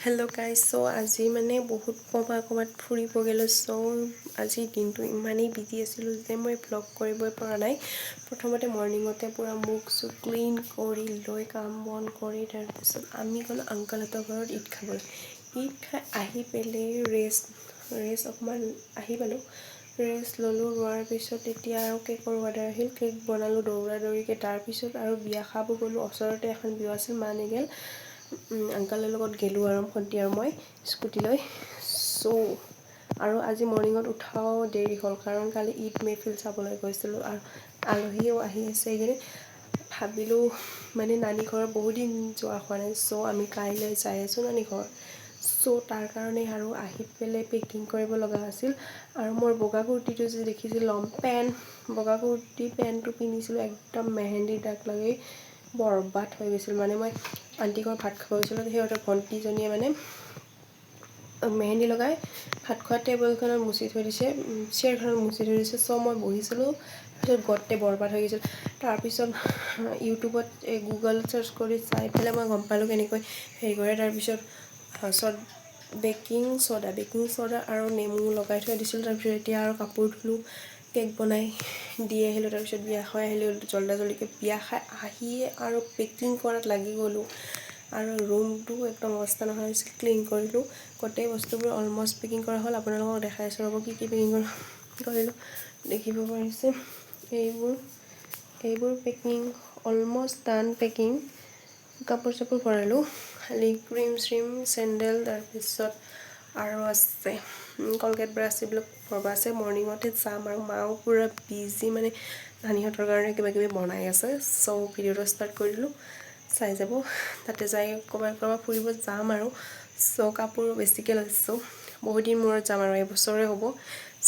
Hello' guys, চ' আজি মানে বহুত ক'ৰবাত ক'ৰবাত ফুৰিব গ'লোঁ। চ' আজিৰ দিনটো ইমানেই বিজি আছিলোঁ যে মই ভ্লগ কৰিবই পৰা নাই। প্ৰথমতে মৰ্ণিঙতে পূৰা মুখ চুখ ক্লিন কৰি লৈ কাম বন কৰি তাৰপিছত আমি গ'লোঁ আংকলহঁতৰ ঘৰত ঈদ খাবলৈ। ঈদ খাই আহি পেলাই ৰেষ্ট ৰেষ্ট অকণমান আহি পালোঁ, ৰেষ্ট ল'লোঁ। লোৱাৰ পিছত তেতিয়া আৰু কেকৰ অৰ্ডাৰ আহিল, কেক বনালোঁ দৌৰা দৌৰিকৈ। তাৰপিছত আৰু বিয়া খাব গ'লোঁ, ওচৰতে এখন বিয়া আছিল, মা নেগেল, আংকালৰ লগত গ'লোঁ আৰু ভণ্টি আৰু মই স্কুটি লৈ। চ' আৰু আজি মৰ্ণিঙত উঠাও দেৰি হ'ল, কাৰণ কালি ঈদ মেহফিল চাবলৈ গৈছিলোঁ আৰু আলহীও আহি আছে। সেইকাৰণে ভাবিলোঁ মানে নানী ঘৰত বহুত দিন যোৱা হোৱা নাই, চ' আমি কাইলৈ যাই আছোঁ নানী ঘৰত। চ' তাৰ কাৰণে আৰু আহি পেলাই পেকিং কৰিব লগা আছিল। আৰু মোৰ বগা কুৰ্তিটো যে দেখিছিল, লং পেণ্ট, বগা কুৰ্তি পেণ্টটো পিন্ধিছিলোঁ, একদম মেহেন্দিৰ দাগ লাগি বৰবাদ হৈ গৈছিল। মানে মই আণ্টি ঘৰত ভাত খাব গৈছিলোঁ, সিহঁতৰ ভণ্টিজনীয়ে মানে মেহেন্দি লগাই ভাত খোৱা টেবুলখনত মুচি থৈ দিছে, চেয়াৰখনত মুচি থৈ দিছে। চ' মই বহিছিলোঁ, তাৰপিছত গোটেই বৰবাদ হৈ গৈছিল। তাৰপিছত ইউটিউবত এই গুগল চাৰ্চ কৰি চাই পেলাই মই গম পালোঁ কেনেকৈ হেৰি কৰে। তাৰপিছত চত বেকিং চ'ডা আৰু নেমু লগাই থৈ দিছিলোঁ। তাৰপিছত এতিয়া আৰু কাপোৰ ধুলোঁ, কেক বনাই দি আহিলোঁ, তাৰপিছত বিয়া খাই আহিলোঁ। জল্দা জল্দিকৈ বিয়া খাই আহিয়ে আৰু পেকিং কৰাত লাগি গ'লোঁ। আৰু ৰুমটো একদম অৱস্থা নোহোৱা হৈছিল, ক্লিন কৰিলোঁ। গোটেই বস্তুবোৰ অলমষ্ট পেকিং কৰা হ'ল। আপোনালোকক দেখাই আছোঁ ৰ'ব কি কি পেকিং কৰিলোঁ, দেখিব পাৰিছে। এইবোৰ এইবোৰ পেকিং অলমষ্ট ডান পেকিং। কাপোৰ চাপোৰ ভৰালোঁ, খালি ক্ৰীম চ্ৰীম, চেণ্ডেল, তাৰপিছত আৰু আছে কলগেট ব্ৰাছ, এইবিলাক ভৰাব আছে। মৰ্ণিঙতে যাম আৰু মাও পূৰা বিজি, মানে নানীহঁতৰ কাৰণে কিবা কিবি বনাই আছে। চ' ভিডিঅ'টো ষ্টাৰ্ট কৰি দিলোঁ, চাই যাব। তাতে যাই ক'ৰবাত ক'ৰবাত ফুৰিব যাম আৰু। চ' কাপোৰো বেছিকৈ লৈছোঁ, বহুত দিন মূৰত যাম আৰু এইবছৰে হ'ব।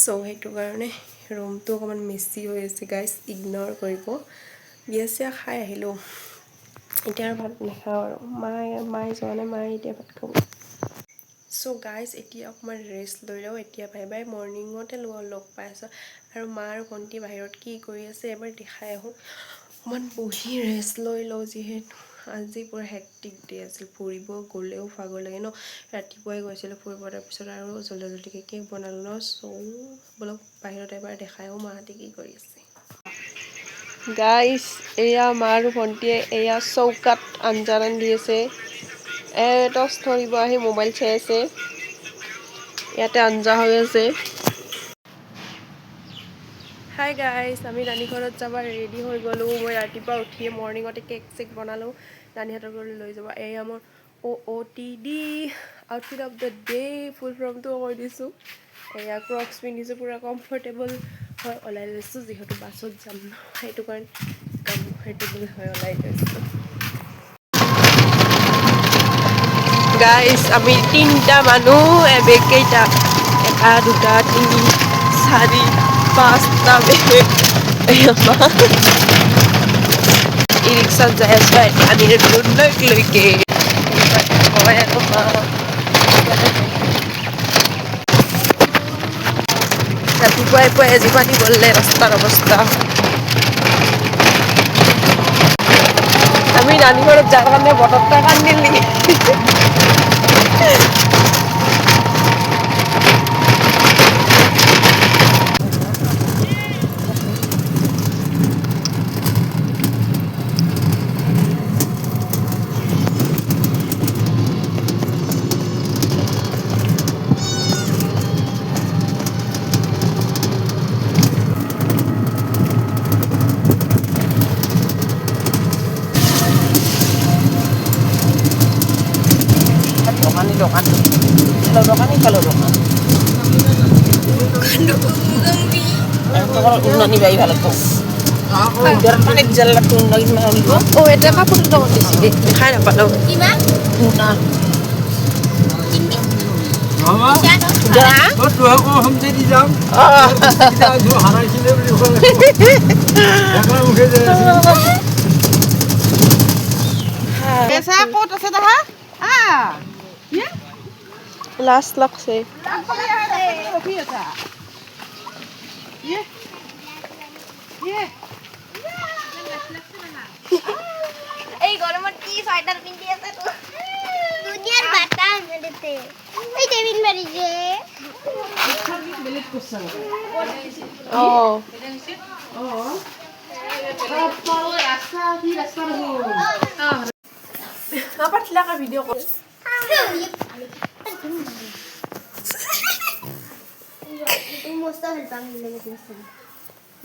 চ' সেইটো কাৰণে ৰুমটো অকণমান মেচি হৈ আছে গাইজ, ইগন'ৰ কৰিব। বিয়া চিয়া খাই আহিলোঁ, এতিয়া আৰু ভাত নাখাওঁ আৰু। মায়ে মায়ে যোৱা নাই, মায়ে এতিয়া ভাত খাব। চ' গাইজ, এতিয়া অকণমান ৰেষ্ট লৈ লওঁ। এতিয়া বাই বাই, মৰ্ণিঙতে লগ পাই আছোঁ। আৰু মা আৰু ভণ্টি বাহিৰত কি কৰি আছে এবাৰ দেখাই আহোঁ। অকণমান বহি ৰেষ্ট লৈ লওঁ, যিহেতু আজি পূৰা হেক্টিক ডে আছিল। ফুৰিব গ'লেও ভাগৰ লাগে ন, ৰাতিপুৱাই গৈছিলোঁ ফুৰিব, তাৰপিছত আৰু জল্দি জল্দিকৈ কেক বনালোঁ ন। চ' ব'লক বাহিৰত এবাৰ দেখাই আহোঁ মাহঁতে কি কৰি আছে। গাইজ, এয়া মা আৰু ভণ্টিয়ে এয়া চৌকাত আঞ্জা ৰান্ধি আছে। টৰ্চ ধৰিব আহি মোবাইল চাই আছে, ইয়াতে আঞ্জা হৈ আছে। হাই গাইজ, আমি নানী ঘৰত যাব ৰেডি হৈ গ'লোঁ। মই ৰাতিপুৱা উঠিয়ে মৰ্ণিঙতে কেক চেক বনালোঁ, নানীহঁতৰ ঘৰলৈ লৈ যাব। এয়া মোৰ OOTD, outfit of the day, full ফৰ্মটোও কৈ দিছোঁ। এয়া ক্ৰক্স পিন্ধিছোঁ, পূৰা কমফৰ্টেবল হৈ ওলাই লৈছোঁ, যিহেতু বাছত যাম ন, সেইটো কাৰণে কমফৰ্টেবল হৈ ওলাই লৈছোঁ। গাইজ, আমি তিনিটা মানুহ, বেগ কেইটা, এটা দুটা তিনি চাৰি পাঁচটা বেগ। ই ৰিক্সাত যাই আছোঁ আমি দুধনৈলৈকে। হয় আৰু মা ৰাতিপুৱাই পুৱাই আজি পানী গ'লে ৰাস্তাৰ অৱস্থা। আমি নানী ঘৰত যাৰ কাৰণে বতৰটা কান্দিল নেকি। দোকানী দোকান দোকানী খালো দোকান উন্নতি বাই ভালো তো পানীত জ্বালা অ' এটা কাপোৰ দোকান দিছিলে, দেখাই নাপালোঁ। ক'ত আছে তাহা? লাজ লাগছে। এই গৰমত কি চুৱেটাৰ পিন্ধি আছে? দুনিয়াৰ বাটাম। অ ভিডিঅ' কল।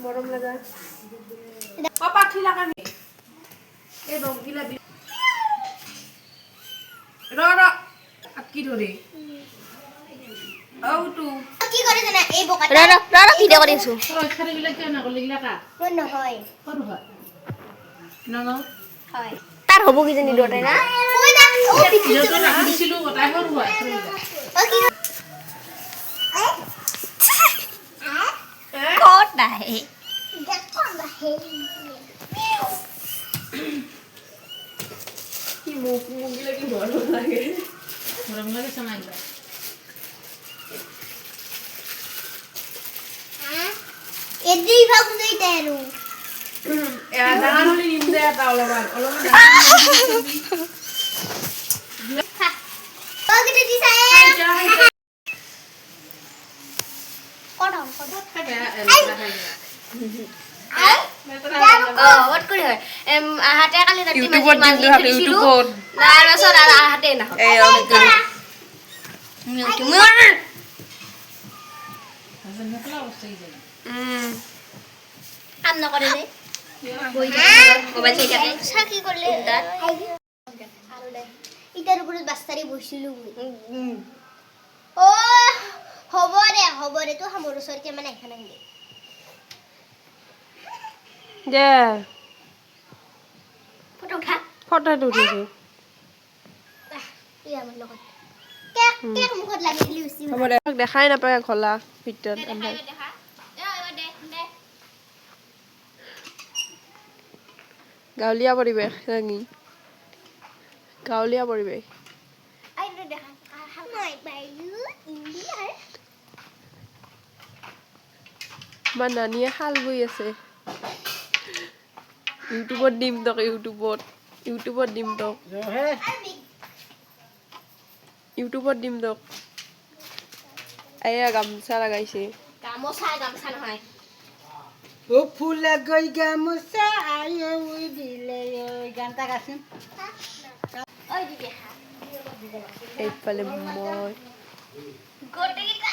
মৰম লগা এই ৰংগিলা ৰ ৰ আটকি ধৰে আউটো কি কৰে জানা এই বোকাটা? ৰ ৰ ৰ, ভিডিঅ' কৰি আছো। খাৰীবিলাক কিয় নকৰিলি গিলা কা? মই নহয়। সৰু হয় ন ন। হয়, তাৰ হ'ব কিজানি দুটাই না। সিহঁতৰ ৰাখি দিছিলো গোটাই সৰু হয়। কি ক'ত আহে? কি মুখ মুখগিলা কি মৰম লাগে। মৰম লাগে চানা এইবিলাক। এদিন ভাগ যাইতে আৰু ডাঙৰ হ'লে নিম দে এটা অলপমান অলপমান। ইউটিউবত দিম তথাপি ইউটিউবত। তাৰপাছত আৰু আহাতে নাখাওঁ। কাম নকৰে যে মোবাইল চাই থাকে। কি কৰিলে ইটাৰ ওপৰত বাস্তাৰি বহিছিলো। অ হ'ব দে, হ'ব দে, তোৰ মোৰ ওচৰতে মানে এখন আহিলে দে। ফটো উঠা। ফটো উঠিছো। আমাৰ লগত কেক কেক মুখত লাগি দিলি। হ'ব দে, দেখাই নাপায় খোলা ভিতৰত আন্ধাৰ। গাঁৱলীয়া পৰিৱেশ নাকি? গাঁৱলীয়া পৰিৱেশ। আমাৰ নানীয়ে শাল বৈ আছে। ইউটিউবত দিম তোক, ইউটিউবত, ইউটিউবত দিম তোক, ইউটিউবত দিম তোক। এয়া গামোচা লগাইছে। গামোচা, গামোচা নহয়। ও ফুলে গই গামোচা I we দিলে গানটা গাচোন। এইফালে মই গোটেইকেইটা।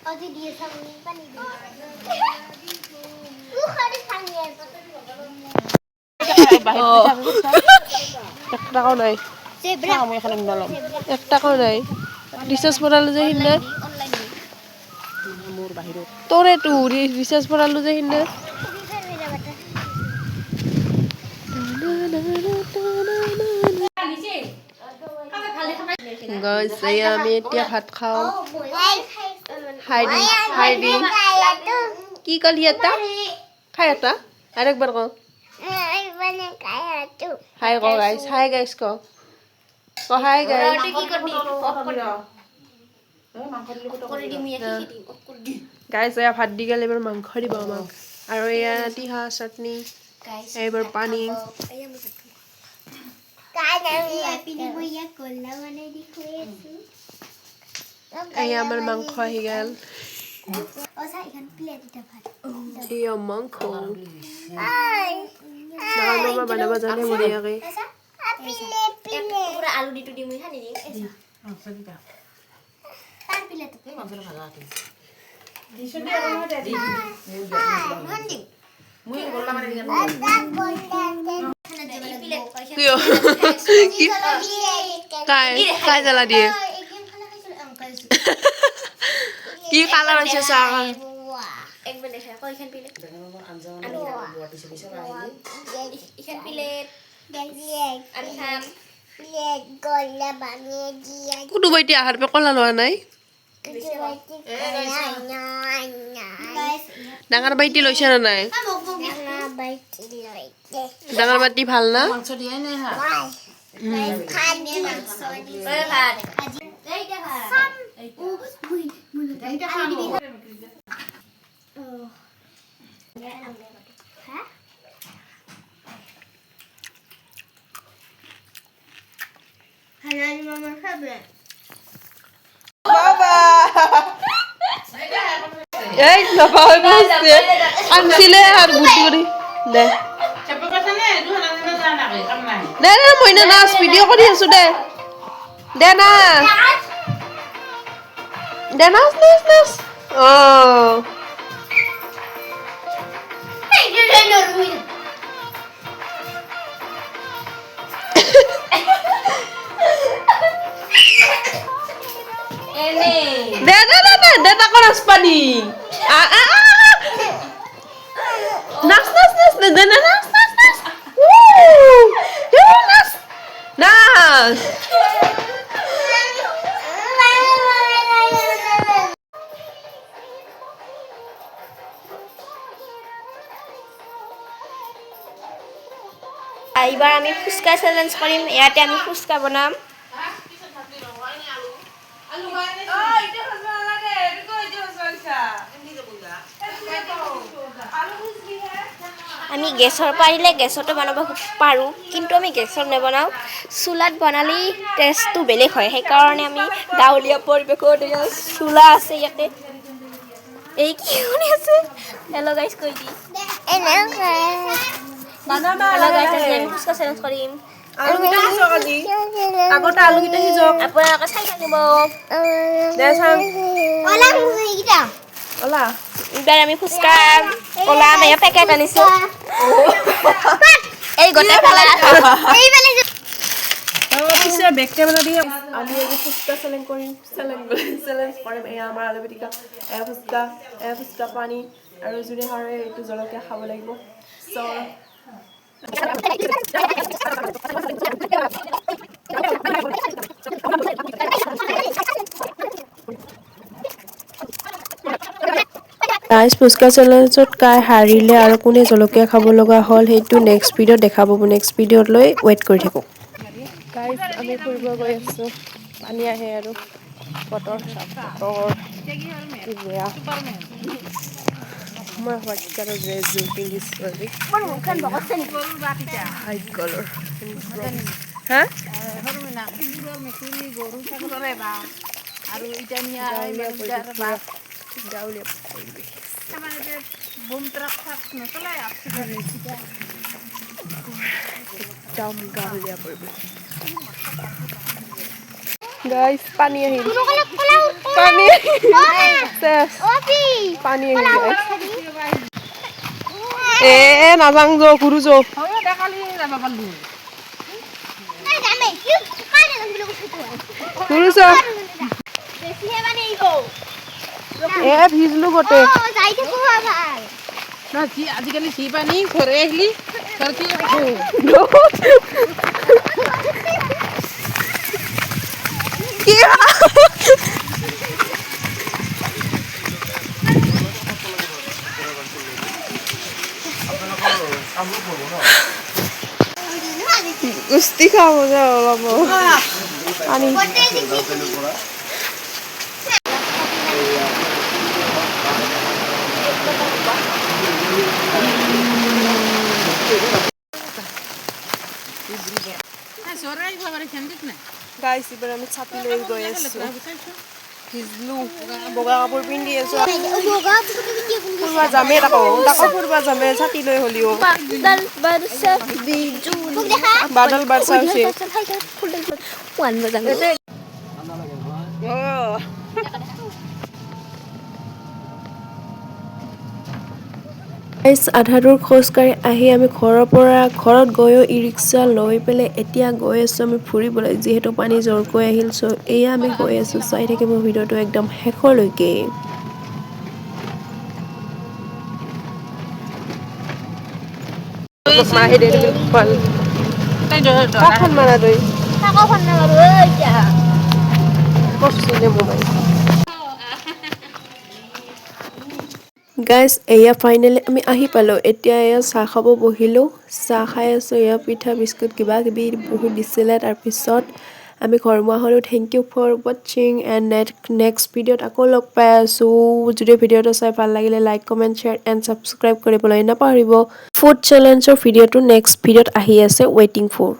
অজি দিয়ে পানী। এক টকাও নাই, এক টকাও নাই। ৰিচাৰ্জ ভৰালো যে সিদিনা তোৰেতো ৰিচাৰ্জ ভৰালো যে সিদিনা। গাইছ, এয়া আমি এতিয়া ভাত খাওঁ। হাই দি, হাই দি। কি কলি? এটা খাই এটা আৰু একবাৰ ক। হাই ক গাইছ, হাই গাইছ ক, ক হাই গাইছ। গাইছ, এয়া ভাত দি গ'ল, এইবাৰ মাংস দিব আমাক। আৰু এয়া তিহা চাটনি, এইবাৰ পানী। এয়া আমাৰ মাংস আহি গ'ল। এয়া মাংস ডাঙৰ মামা বনাব জানে বঢ়িয়াকে। আলু দিটো দিম সানি দিম। কিয় কাই কাই জ্বালা দিয়ে? কি কালাৰ হৈছে চাহ? একবাৰ দেখা ক, এইখন প্লেট, এইখন প্লেট আমি খাম। কোনোবা এতিয়া আহাৰ পৰা কলা লোৱা নাই। ডাঙৰ বাইটি লৈছে নে নাই? ডাঙৰ বাটি ভাল না? বাবা, এই নপা হৈ গৈছে। আনছিলে আৰু বুদ্ধি কৰি দে। দে দে, মইনা, নাচ। ভিডিঅ' কৰি আছো। দে দে, নাচ দে, নাচ নাচ নাচ। অঁ। দে দে দে দে দে, তাকো নাচবা দি। আ আ আ, আ। নাচ নাচ নাচ। দে দে, নাচ নাচ নাচ। উ, উ, নাচ নাচ। এইবাৰ আমি ফুচকা চেলেঞ্জ কৰিম। ইয়াতে আমি ফুচকা বনাম। আমি গেছৰ পাৰিলে গেছতো বনাব পাৰোঁ, কিন্তু আমি গেছত নবনাওঁ। চুলাত বনালেই টেষ্টটো বেলেগ হয়। সেইকাৰণে আমি গাঁৱলীয়া পৰিৱেশত, এয়া চুলা আছে ইয়াতে। এই কি শুনি আছে? হেল্ল' গাইজ কৈ দি। হেল্ল' গাইজ, আজি আমি ফুচকা চেলেঞ্জ কৰিম। আলুকেইটা সিজক আজি। আগতে আলুকেইটা সিজক। আপোনালোকে চাই থাকিব। দে চাম। ওলা। এইবাৰ আমি ফুচকা ওলাম। এয়া পেকেট আনিছোঁ। এই গোটেই পেলাই। পিছে বেক কেমেৰা দি আমি আজি ফুচকা চেলেঞ্জ কৰিম। চেলেঞ্জ বোলে, চেলেঞ্জ কৰিম। এয়া আমাৰ আলু পিটিকা, এয়া ফুচকা, এয়া ফুচকা পানী আৰু যোনে হাৰে এইটো জলকীয়া খাব লাগিব। চ' গাইজ, ফুচকা চেলেঞ্জত কাই হাৰিলে আৰু কোনে জলকীয়া খাব লগা হ'ল, সেইটো নেক্সট ভিডিঅ'ত দেখাব। নেক্সট ভিডিঅ'ত লৈ ৱেইট কৰি থাকক। গাইজ, আমি ফুৰিব গৈ আছোঁ। পানী আহে আৰু বতৰ চাওক, বতৰ কি বেয়া। মই হোৱাইট কালাৰ ড্ৰেছযোৰ পিন্ধিছোঁ আজি, হোৱাইট কালাৰ। হা, গাঁৱলীয়া পৰিৱেশ পুৰা, গাঁৱলীয়া পৰিৱেশ। একদম গাঁৱলীয়া পৰিৱেশ। গাইজ, পানী আহিল, পানী আহিল। চেচ, পানী আহিল গাইজ। এ নাযাং, যো ঘূৰো যো। ঘূৰো যো। এ ভিজলো গোটেই। আজিকালি সি পানী ঘৰে আহিলি ঘৰ কি? কি? গুষ্টি খাব যা অলপ পানী। গাইজ, এইবাৰ আমি ছাতি লৈ গৈ আছো। ভিজলো, বগা কাপোৰ পিন্ধি আছো। ফুৰবা যামে, তাকো তাকো ফুৰবা যামে ছাতি লৈ হ'লেও। বাদল বৰষা বিজুলী। বাদল বাৰ্ষা হৈছে। ওৱান বজাম। অঁ। গাইজ, আধা দূৰ খোজকাঢ়ি আহি আমি ঘৰৰ পৰা ঘৰত গৈও ই ৰিক্সা লৈ পেলাই এতিয়া গৈ আছোঁ আমি ফুৰিবলৈ, যিহেতু পানী জোৰকৈ আহিল। চ' এয়া আমি গৈ আছোঁ। চাই থাকিব ভিডিঅ'টো একদম শেষলৈকে। মাহি দে কাখন মাৰা তই। কৰছি দে মোবাইল। গাইজ, এয়া ফাইনেলি আমি আহি পালোঁ। এতিয়া এয়া চাহ খাব বহিলোঁ, চাহ খাই আছোঁ। এয়া পিঠা, বিস্কুট, কিবা কিবি বহুত দিছিলে। তাৰপিছত আমি ঘৰমুৱা হ'লোঁ। Thank you for watching and next ভিডিঅ'ত আকৌ লগ পাই আছোঁ। যদি ভিডিঅ'টো চাই ভাল লাগিলে, like, comment, share and subscribe কৰিবলৈ নাপাহৰিব। ফুড চেলেঞ্জৰ ভিডিঅ'টো নেক্সট ভিডিঅ'ত আহি আছে, ৱেইটিং ফৰ।